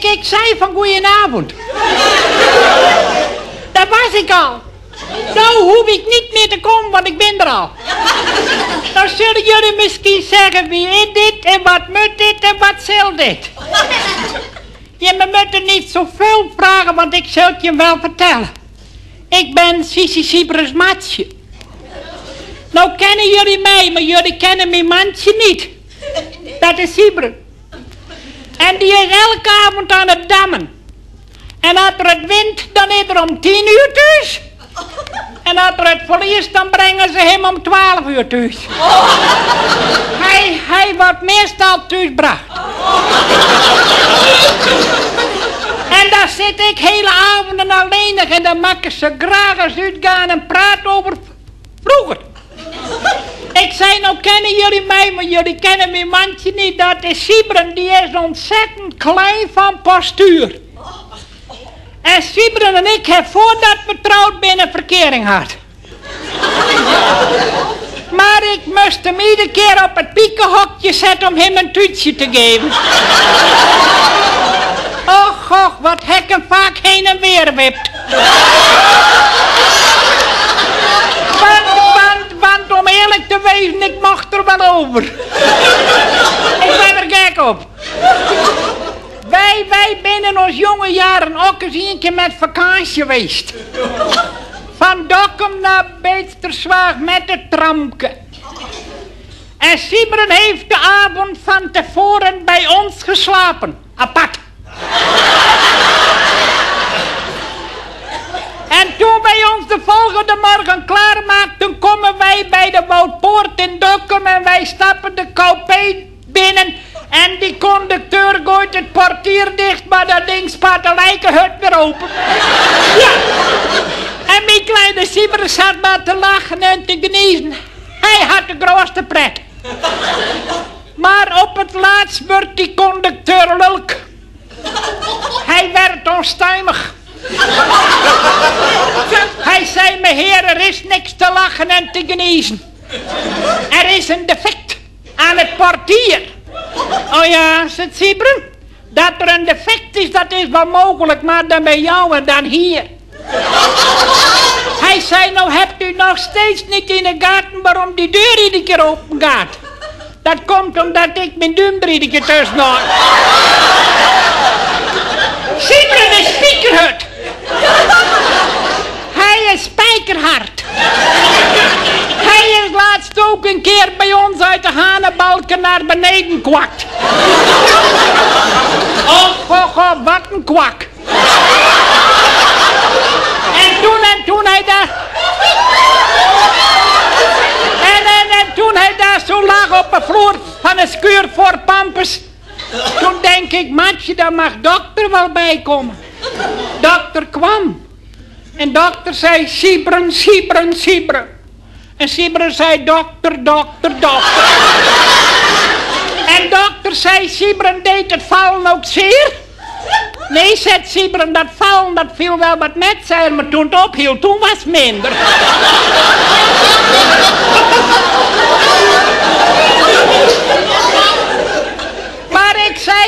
Ik sei fan goeienavond. Daar was ik al. Nou hoef ik niet meer te komen, want ik ben er al. Dan zullen jullie misschien zeggen, wie is dit en wat moet dit en wat zal dit? Je moet er niet zoveel vragen, want ik zal het je wel vertellen. Ik ben Sisi Sibrus Matsje. Nou kennen jullie mij, maar jullie kennen mijn mantje niet. Dat is Sibren. En die is elke avond aan het dammen. En als er het wint, dan is er om 10 uur thuis. En als er het verliest, dan brengen ze hem om 12 uur thuis. Hij wordt meestal thuisgebracht. En daar zit ik hele avonden alleen en dan maken ze graag eens uitgaan en praten over vroeger. Ik zei, nou kennen jullie mij, maar jullie kennen mijn mantje niet. Dat is Siebren, die is ontzettend klein van postuur. En Siebren en ik hebben voordat we trouwd binnen verkering gehad. Maar ik moest hem iedere keer op het piekenhokje zetten om hem een toetje te geven. Och, och, wat hekken vaak heen en weer wipt. Want om eerlijk te wezen, ik mocht er wel over. Ik ben er gek op. Wij binnen ons jonge jaren ook eens een keer met vakantie geweest. Van Dokkum naar Beetsterzwaag met het tramke. En Siebren heeft de avond van tevoren bij ons geslapen. Apart. En toen wij ons de volgende morgen klaarmaakten, komen wij bij de Woudpoort in Dokkum en wij stappen de coupé binnen. En die conducteur gooit het portier dicht, maar dat ding spat de lijkenhut weer open. Ja. En mijn kleine Siebren zat maar te lachen en te gniezen. Hij had de grootste pret. Maar op het laatst werd die conducteur lulk. Hij werd onstuimig. Hij zei, meheer, er is niks te lachen en te geniezen. Er is een defect aan het portier. Oh ja, zegt Siebren. Dat er een defect is, dat is wel mogelijk, maar dan bij jou en dan hier. Hij zei, nou hebt u nog steeds niet in de gaten waarom die deur iedere keer open gaat. Dat komt omdat ik mijn duim er iedere keer tussen had. Siebren is spiekerhut. Hij is spijkerhard. Hij is laatst ook een keer bij ons uit de hanenbalken naar beneden kwakt. Och, och, och, wat een kwak. En toen hij daar... En toen hij daar zo lag op de vloer van de schuur voor Pampus... Toen denk ik, Matje, daar mag dokter wel bij komen. Dokter kwam. En dokter zei, Siebren, Siebren, Siebren. En Siebren zei, dokter, dokter, dokter. En dokter zei, Siebren deed het vallen ook zeer? Nee, zei Siebren, dat vallen, dat viel wel wat met, zei maar toen het ophield, toen was het minder. Maar ik zei,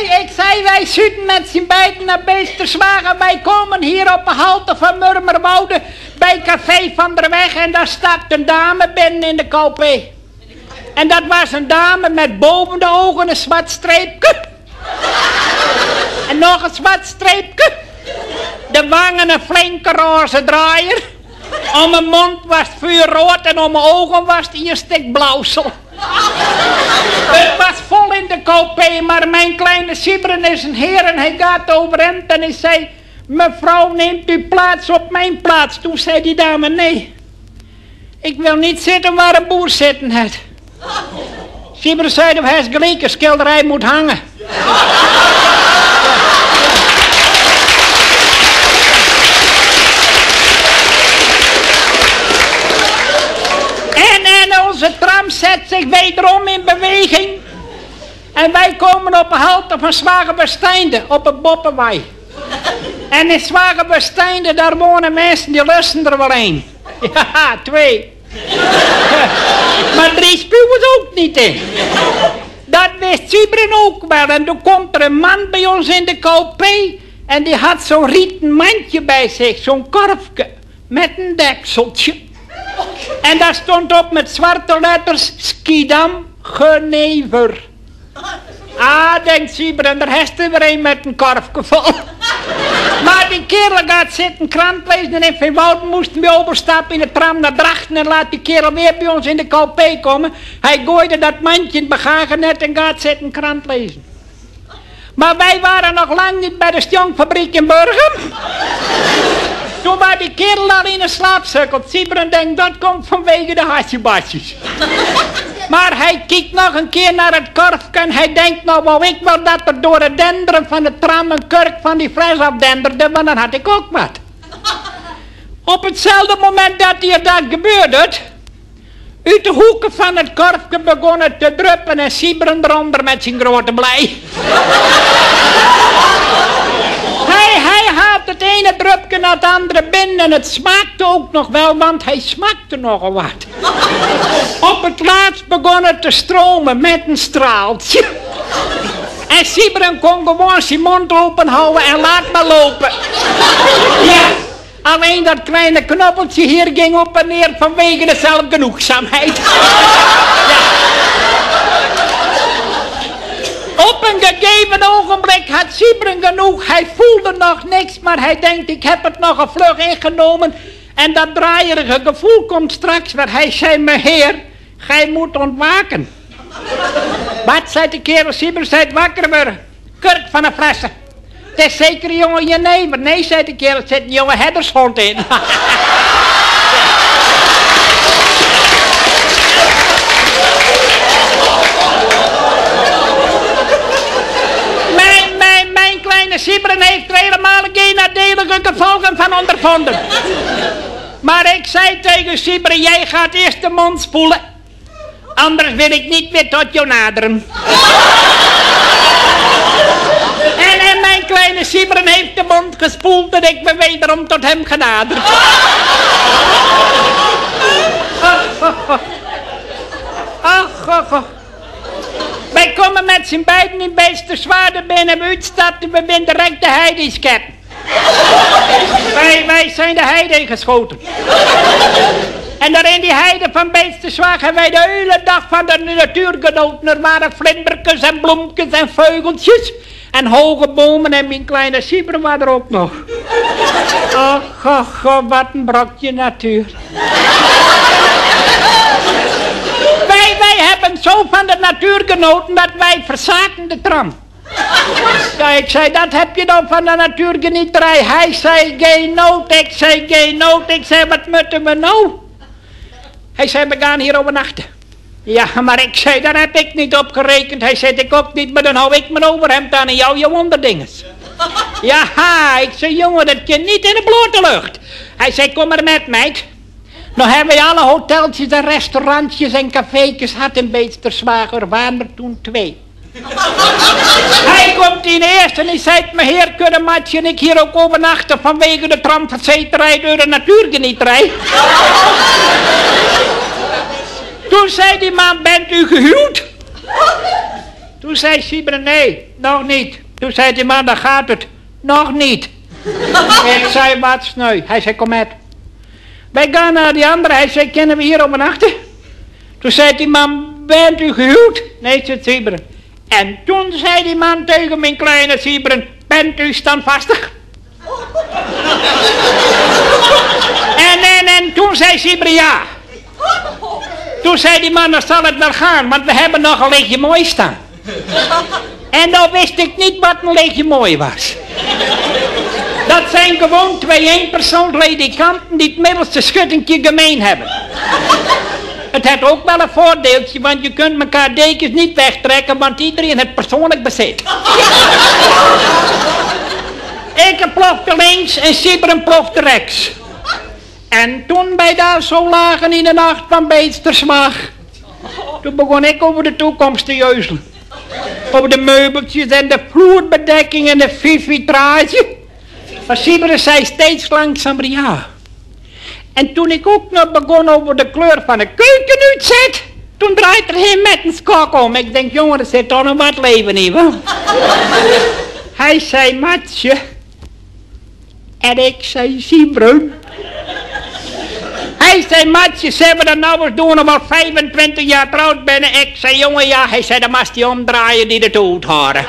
wij zitten met z'n beiden naar Beesterswaag en wij komen hier op de halte van Murmerwoude bij Café van der Weg en daar stapt een dame binnen in de coupé. En dat was een dame met boven de ogen een zwart streepje. En nog een zwart streepje. De wangen een flinke roze draaier. Om mijn mond was het vuurrood en om mijn ogen was het een stuk blauwsel. Het was vol in de coupé, maar mijn kleine Siebren is een heer en hij gaat overeind en hij zei... Mevrouw, neemt u plaats op mijn plaats. Toen zei die dame, nee. Ik wil niet zitten waar een boer zitten heeft. Siebren zei, of hij is gelijk, een schilderij moet hangen. En onze tram zet zich wederom in beweging. En wij komen op de halte van Zwaagwesteinde, op het Boppenwei. En in Zwaagwesteinde, daar wonen mensen die lusten er wel een. Ja, twee. Maar drie spuwen ze ook niet in. Dat wist Sybren ook wel en doe komt der in man by ons in de kopee en dy hat zo'n rieten mandje by sich, zo'n korfke met in dekseltsje. En daar stond op met zwarte letters Schiedam Genever. Ah, denkt Sybren, daar hast er weer een met een korfke vol. Maar die kerel gaat zitten krant lezen en in Veenwouden moesten we overstappen in de tram naar Drachten en laat die kerel weer bij ons in de kopee komen. Hij gooide dat mandje in het bagagenet en gaat zitten krant lezen. Maar wij waren nog lang niet bij de stjonkfabriek in Burgum. Toen was die kerel al in een slaapzakkel. Sybren denkt, dat komt vanwege de hasjebatjes. Maar hij kijkt nog een keer naar het korfje en hij denkt, nou wou ik wel dat er door het denderen van de tram een kurk van die fles afdenderde, want dan had ik ook wat. Op hetzelfde moment dat hier dat gebeurde, uit de hoeken van het korfje begon het te druppen en Sybren eronder met zijn grote blij. Hij haalt het ene drupje naar het andere binnen en het smaakte ook nog wel, want hij smakte nogal wat. Op het laatst begon het te stromen met een straaltje. En Sybren kon gewoon zijn mond open houden en laat maar lopen. Ja, alleen dat kleine knoppeltje hier ging op en neer vanwege de zelfgenoegzaamheid. Ja. Op een gegeven ogenblik had Sybren genoeg. Hij voelde nog niks, maar hij denkt, ik heb het nogal vlug ingenomen. En dat draaierige gevoel komt straks waar hij zei, meheer, gij moet ontwaken. Wat, zei de kerel, Sybren, zei het wakker worden. Kurk van een flessen. Het is zeker een jonge jenever. Nee, zei de kerel, er zit een jonge herdershond in. Mijn kleine Sybren heeft er helemaal geen nadelige gevolgen van ondervonden. Maar ik zei tegen Sybren, jij gaat eerst de mond spoelen. Anders wil ik niet meer tot jou naderen. En mijn kleine Sybren heeft de mond gespoeld en ik ben wederom tot hem genaderd. Ach, ach, ach. Ach, ach, ach. Wij komen met z'n beiden in Beetsterzwaarden binnen. We uitstapten, we zijn direct de heide in Wij zijn de heide ingeschoten. En daar in die heide van Beetsterzwaag hebben wij de hele dag van de natuur genoten. Er waren vlindertjes en bloempjes en vogeltjes. En hoge bomen en mijn kleine Sybren was er ook nog. Ach, ach, ach, wat een brokje natuur. Wij hebben zo van de natuur genoten dat wij verzaken de tram. Ja, ik zei, dat heb je dan van de natuurgenieterij. Hij zei, geen nood. Ik zei, geen nood. Ik zei, wat moeten we nou? Hij zei, we gaan hier overnachten. Ja, maar ik zei, daar heb ik niet op gerekend. Hij zei, ik ook niet, maar dan hou ik mijn overhemd aan en jou je wonderdinges. Ja, ik zei, jongen, dat kan niet in de blote lucht. Hij zei, kom maar met, meid. Nou hebben wij alle hoteltjes en restaurantjes en cafeetjes had in Beetsterzwaag. Er waren er toen 2. Hij komt in eerst en hij zei, meheer, kunnen Matje en ik hier ook overnachten vanwege de tramverzeterij door de natuurgenieterij. Toen zei die man, bent u gehuwd? Toen zei Sybren, nee, nog niet. Toen zei die man, daar gaat het. Nog niet. Ik zei, wat sneu. Hij zei, kom met. Wij gaan naar die andere. Hij zei, kunnen we hier overnachten? Toen zei die man, bent u gehuwd? Nee, zei Sybren. En toen zei die man tegen mijn kleine Sybren, bent u standvastig? En toen zei Sybren ja. Toen zei die man, dan zal het wel gaan, want we hebben nog een lichtje mooi staan. En dan wist ik niet wat een lichtje mooi was. Dat zijn gewoon 2 eenpersoonsledikanten die het middelste schuttingje gemeen hebben. Het heeft ook wel een voordeeltje, want je kunt elkaar dekens niet wegtrekken, want iedereen het persoonlijk bezit. Ik plofte links en Sybren plofte rechts. En toen wij daar zo lagen in de nacht van Beetsterzwaag, toen begon ik over de toekomst te jeuzelen. Over de meubeltjes en de vloerbedekking en de vivitrage. Maar Sybren zei steeds langzamer ja. En toen ik ook nog begon over de kleur van de keuken uitzet, Toen draait er him met een skok om. Ik denk, jongen, er zit toch nog wat leven in, wa? Hij zei, Matsje. En ik zei, Siebren. Hij zei, Matsje, zullen we dat nou eens doen om al 25 jaar trouwd binnen? Ik zei, jongen, ja. Hij zei, dan moest hij omdraaien die de toet horen.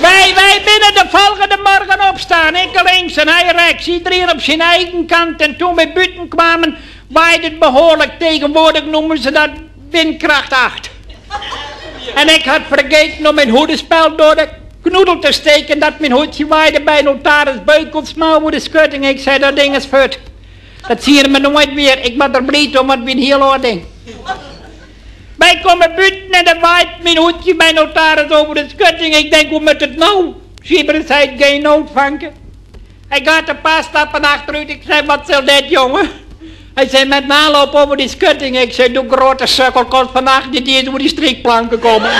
Wij, wij binnen de volgende morgen opstaan. Ik links en hij rechts. Iedereen op zijn eigen kant. En toen we buiten kwamen, waaide het behoorlijk. Tegenwoordig noemen ze dat windkracht 8. En ik had vergeten om mijn hoedenspeld door de knoedel te steken. Dat mijn hoedje waaide bij notaris Beukelsma over de schutting. Ik zei, dat ding is fut. Dat zie je me nooit weer. Ik ben er blij om, want het een heel oud ding. Wij komen buiten en dan waait mijn hoedje bij notaris over de schutting. Ik denk, hoe moet het nou? Siebren zei, geen nood, Vanke. Hij gaat een paar stappen achteruit. Ik zei, wat zal dat, jongen? Hij zei, met naloop over die schutting. Ik zei, doe grote sukkel, komt vannacht niet eens over die strikplanken komen.